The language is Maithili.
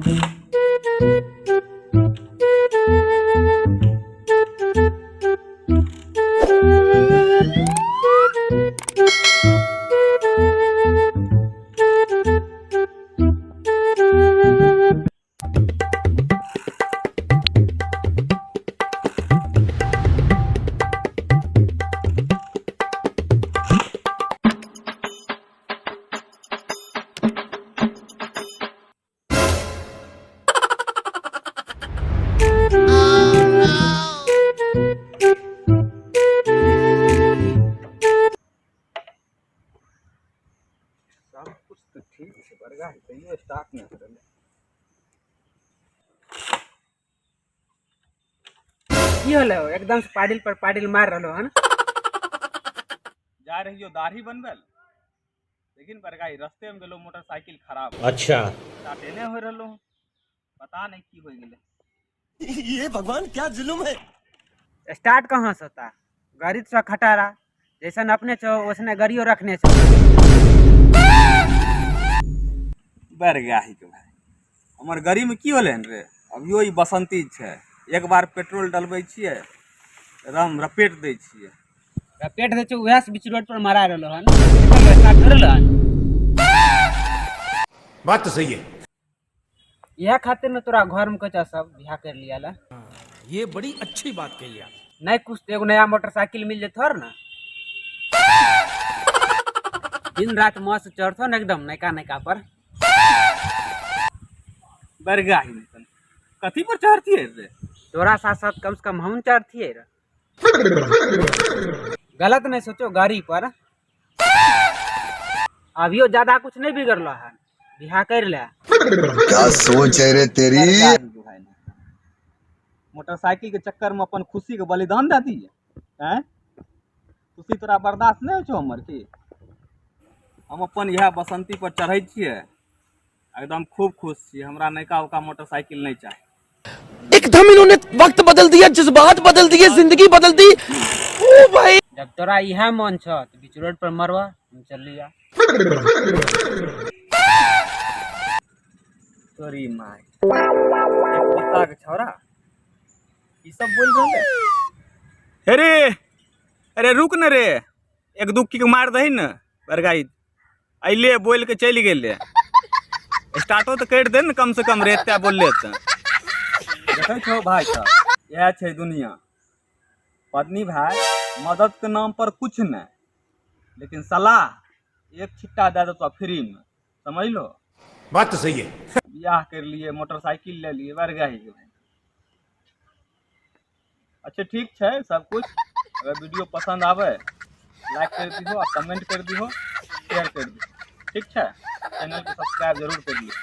सब कुछ तो ठीक छै, बड़का तैयो स्टार्ट नहि हो रहलै। की होलै, एकदम से पाडिल पर पाडिल मार रहलो हन। जा रहियो दाढ़ी बनबै, लेकिन बड़का ई रस्ते में गेलो मोटरसाइकिल खराब। अच्छा। स्टार्टे नहि हो रहलो, पता नहीं की हो गेलै। ये भगवान क्या जुलुम है। स्टार्ट कहाँ से होता, गाड़ी तो खटारा जैसन अपने छो वैसने गाड़ियो रखने छो। बरगाही के भाई, हमर गाड़ी में की होलै हन रे, अभियो ई बसंती छै, एक बार पेट्रोल डलबै छियै एकदम रपेट दै छियै। रपेट दै छै उएह से बीच रोड पर मारा रहलो हन, एकदम स्टार्ट हो रहलो हन। बात तो सही है। इएह खातिर ने तोरा घर में कहै सब बियाह कर लिया ला। ये बड़ी अच्छी बात कही आप। नहीं कुछ तो एगो नया मोटरसाइकिल मिल जेतो ना, दिन रात मस्त चढ़तो ना एकदम नयका नयका पर। बरगाही में कथी पर चढ़तियै रे? तोरा साथ साथ कम से कम हम चढ़तियै रे। गलत नहीं सोचो, गाड़ी पर अभियो ज्यादा कुछ नहीं बिगड़लो हन, बियाह कर ले। क्या सोच है रे तेरी। बरगाही के भाई ने मोटरसाइकिल के चक्कर में अपन खुशी के बलिदान दे दिए हैं। खुशी तोरा बर्दाश्त नहीं होइ छौ हमर की? हम अपन इएह बसंती पर चढ़ै छियै, एकदम खूब खुश छियै, हमरा नयका उका मोटरसाइकिल नहीं चाही। एकदम इन्होंने वक्त बदल दिया, जज्बात बदल दिए, जिंदगी बदल दी। ओ भाई। जब तोरा इएह मन छौ तो बीच रोड पर मरवा, हम चल लिया। तोरी माय, एक कुत्ता के छौड़ा ई सब बोल रहले। अरे अरे रुक न रे, एक दू किक मार दही न बरगाई, अइले बोल के चलि गेले। स्टार्टो तऽ करि दे ने कम से कम रे, एते बोलले तऽ। देखै छौ भाई साहब, इएह छै दुनिया। पत्नी भाई मदद के नाम पर कुछ नहीं, लेकिन सलाह एक छिट्टा दे देतो फ्री में, समझ लो। बात तो सही है। बियाह कर लिए, मोटरसाइकिल ले लिए, बरगाही के भाई। अच्छा ठीक छै सब कुछ। अगर वीडियो पसंद आवे लाइक कर दिहो, कमेंट कर दिहो, शेयर कर दिहो, ठीक छै। चैनल के सब्सक्राइब जरूर कर लिहो।